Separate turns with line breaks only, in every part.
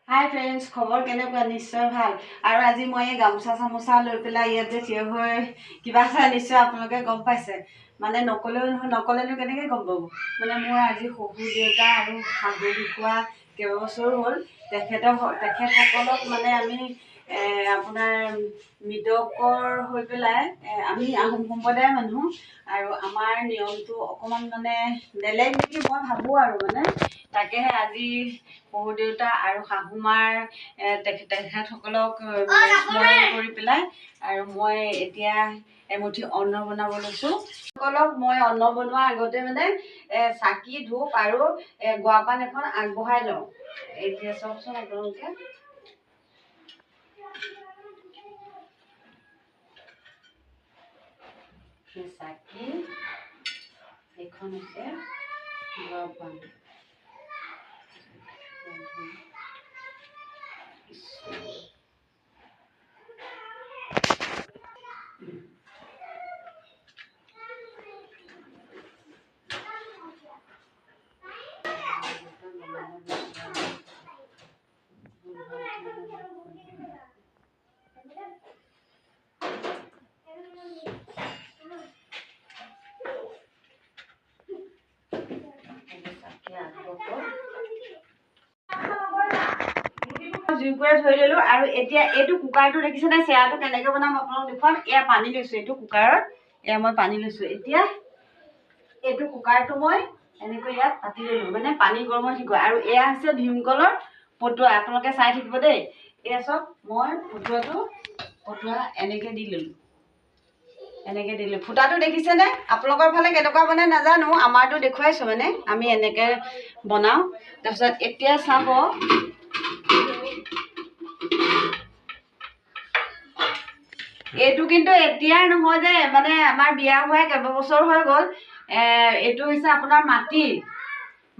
হাই friends, খবৰ কেনেকুৱা? নিশ্চয় ভাল। আৰু আজি মই এই গামোচা চামোচা লৈ পেলাই ইয়াত যে থিয় হৈ কিবা এটা নিশ্চয় আপোনালোকে গম পাইছে, মানে নক'লেও নহয়, নক'লেনো কেনেকৈ গম পাব। মানে মোৰ আজি শহুৰ দেউতা আৰু শাহু ঢুকোৱা কেইবাবছৰো হ'ল। তেখেতসকলক মানে আমি আপোনাৰ মৃতকৰ হৈ পেলাই, আমি আহোম সম্প্ৰদায়ৰ মানুহ আৰু আমাৰ নিয়মটো অকণমান মানে বেলেগ নেকি মই ভাবোঁ। আৰু মানে তাকেহে আজি শহুৰ দেউতা আৰু শাহুমাৰ তেখেতসকলক স্মৰণ কৰি পেলাই আৰু মই এতিয়া এমুঠি অন্ন বনাব লৈছোঁ। সকলক মই অন্ন বনোৱাৰ আগতে মানে চাকি ধূপ আৰু গুৱাপাণ এখন আগবঢ়াই লওঁ। এতিয়া চাওকচোন আপোনালোকে, চাকি এইখন হৈছে গুৱাপাণ। জুইকুৰা ধৰি ল'লোঁ আৰু এতিয়া এইটো কুকাৰটো দেখিছেনে, চেয়াটো কেনেকৈ বনাম আপোনালোক দেখুৱাম। এয়া পানী লৈছোঁ এইটো কুকাৰত, এয়া মই পানী লৈছোঁ। এতিয়া এইটো কুকাৰটো মই এনেকৈ ইয়াত পাতি ল'লোঁ, মানে পানী গৰম হৈ থাকিব। আৰু এয়া হৈছে ভীমকলৰ পটুৱা, আপোনালোকে চাই থাকিব দেই। এয়া চব মই পটুৱা এনেকৈ দি ল'লোঁ, এনেকৈ দিলোঁ। ফুটাটো দেখিছেনে? আপোনালোকৰ ফালে কেনেকুৱা বনাই নাজানো, আমাৰটো দেখুৱাইছোঁ, মানে আমি এনেকৈ বনাওঁ। তাৰপিছত এতিয়া চাব, এইটো কিন্তু এতিয়াৰ নহয় যে, মানে আমাৰ বিয়া হোৱা কেইবাবছৰ হৈ গ'ল। এইটো হৈছে আপোনাৰ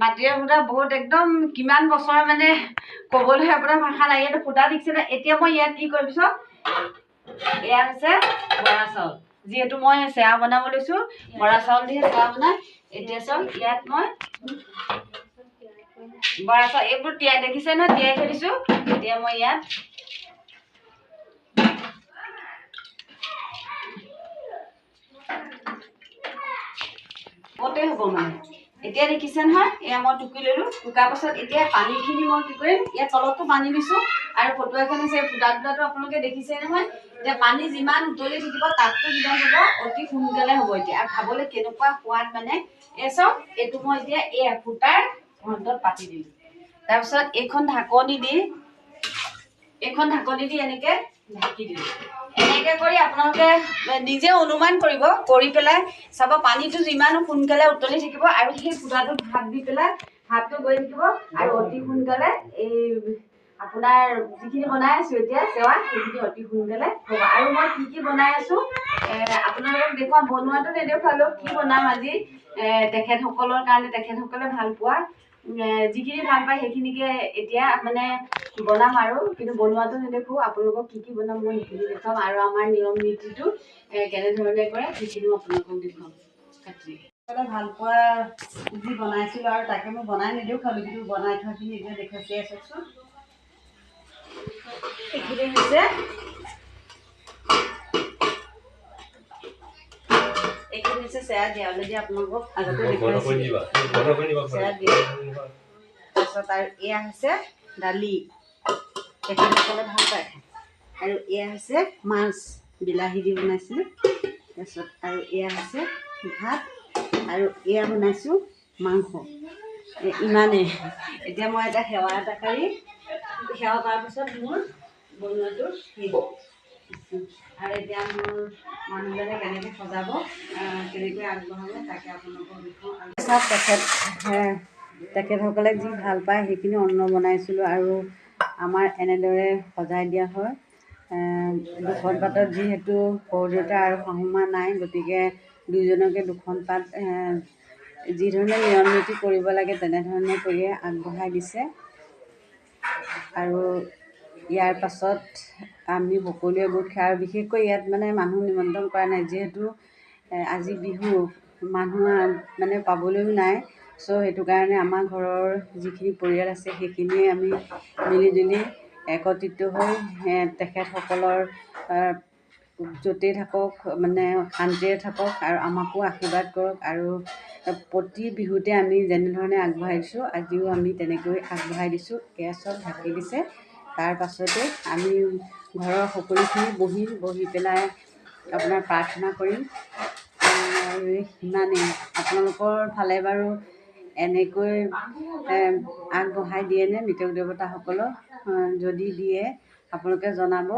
মাটিৰে ফুটা, বহুত একদম কিমান বছৰ মানে ক'বলৈ আপোনাৰ ভাষা নাই। এইটো ফুটা দেখিছেনে? এতিয়া মই ইয়াত কি কৰিম চাওক, এয়া হৈছে বৰা চাউল। যিহেতু মই চেৱা বনাব লৈছোঁ, বৰা চাউল দিহে চেৱা বনাই। এতিয়া চাওক, ইয়াত মই বৰা চাউল এইবোৰ তিয়াই দেখিছে নহয়, তিয়াই থৈ দিছোঁ। এতিয়া মই ইয়াত কতে হ'ব মানে এতিয়া দেখিছে নহয়, এয়া মই টুকি ল'লোঁ। টুকাৰ পাছত এতিয়া পানীখিনি মই কি কৰিম, ইয়াত তলতো পানী দিছোঁ আৰু ফটুৱাখন আছে, ফুটা দুটাটো আপোনালোকে দেখিছে নহয়। এতিয়া পানী যিমান উতলি থাকিব তাপটো যিমান হ'ব অতি সোনকালে হ'ব। এতিয়া আৰু খাবলৈ কেনেকুৱা সোৱাদ মানে এই চাওক, এইটো মই এতিয়া এই ফুটাৰ ঘণ্টত পাতি দিলোঁ। তাৰপিছত এইখন ঢাকনি দি এনেকৈ ঢাকি দিলোঁ। এনেকৈ কৰি আপোনালোকে নিজে অনুমান কৰিব, কৰি পেলাই চাব পানীটো যিমান সোনকালে উতলি থাকিব আৰু সেই ফুটাটোত ভাপ দি পেলাই ভাপটো গৈ থাকিব আৰু অতি সোনকালে এই আপোনাৰ যিখিনি বনাই আছোঁ এতিয়া চেৱা, সেইখিনি অতি সোনকালে হ'ব। আৰু মই কি কি বনাই আছোঁ আপোনালোকক দেখুৱাম, বনোৱাটো নেদেখুৱালেও কি বনাম আজি তেখেতসকলৰ কাৰণে, তেখেতসকলে ভাল পোৱা যিখিনি ভাল পায় সেইখিনিকে এতিয়া মানে বনাম। আৰু কিন্তু বনোৱাটো নেদেখোঁ, আপোনালোকক কি কি বনাম মই সেইখিনি দেখুৱাম আৰু আমাৰ নিয়ম নীতিটো কেনেধৰণে কৰে সেইখিনিও আপোনালোকক দেখুৱাম। কাটি ভাল পোৱা যি বনাইছিলোঁ আৰু তাকে মই বনাই নিদিওঁ খালোঁ, কিন্তু বনাই থোৱাখিনি এতিয়া দেখুৱাইছে। চাওকচোন, এইখিনি হৈছে এইখিনি হৈছে চেয়া দিয়া, অলৰেডি আপোনালোকক আগতে দেখুৱাইছিলোঁ চেয়া দিয়া। তাৰপিছত আৰু এয়া হৈছে দালি, তেখেতসকলে ভাল পায়। আৰু এয়া হৈছে মাছ, বিলাহী দি বনাইছিলোঁ। তাৰপিছত আৰু এয়া হৈছে ভাত আৰু এয়া বনাইছোঁ মাংস। ইমানেই। এতিয়া মই এটা সেৱা এটা কৰি সেৱা কৰাৰ পিছত মোৰ বনোৱাটো শেষ। আৰু এতিয়া মোৰ মানুহজনে কেনেকৈ সজাব, কেনেকৈ আগবঢ়াব তাকে আপোনালোকক দেখুৱাওঁ। আৰু চাওক, তেখেতসকলে যি ভাল পায় সেইখিনি অন্ন বনাইছিলোঁ আৰু আমাৰ এনেদৰে সজাই দিয়া হয়। দুখন পাতত যিহেতু শহুৰ দেউতা আৰু শাহুমা নাই, গতিকে দুইজনকে দুখন পাত যিধৰণে নিয়ম নীতি কৰিব লাগে তেনেধৰণে কৰিয়ে আগবঢ়াই দিছে। আৰু ইয়াৰ পাছত আমি সকলোৱে গোট খাই, আৰু বিশেষকৈ ইয়াত মানে মানুহ নিমন্ত্ৰণ কৰা নাই, যিহেতু আজি বিহু, মানুহ মানে পাবলৈও নাই। চ' সেইটো কাৰণে আমাৰ ঘৰৰ যিখিনি পৰিয়াল আছে, সেইখিনিয়ে আমি মিলিজুলি একত্ৰিত হৈ তেখেতসকলৰ য'তেই থাকক, মানে শান্তিৰে থাকক আৰু আমাকো আশীৰ্বাদ কৰক। আৰু প্ৰতি বিহুতে আমি যেনেধৰণে আগবঢ়াই দিছোঁ, আজিও আমি তেনেকৈ আগবঢ়াই দিছোঁ। এয়া চব ঢাকি দিছে। তাৰ পাছতে আমি ঘৰৰ সকলোখিনি বহিম, বহি পেলাই আপোনাৰ প্ৰাৰ্থনা কৰিম আৰু সিমানেই। আপোনালোকৰ ফালে বাৰু এনেকৈ আগবঢ়াই দিয়েনে মৃতক দেৱতাসকলক? যদি দিয়ে, আপোনালোকে জনাব।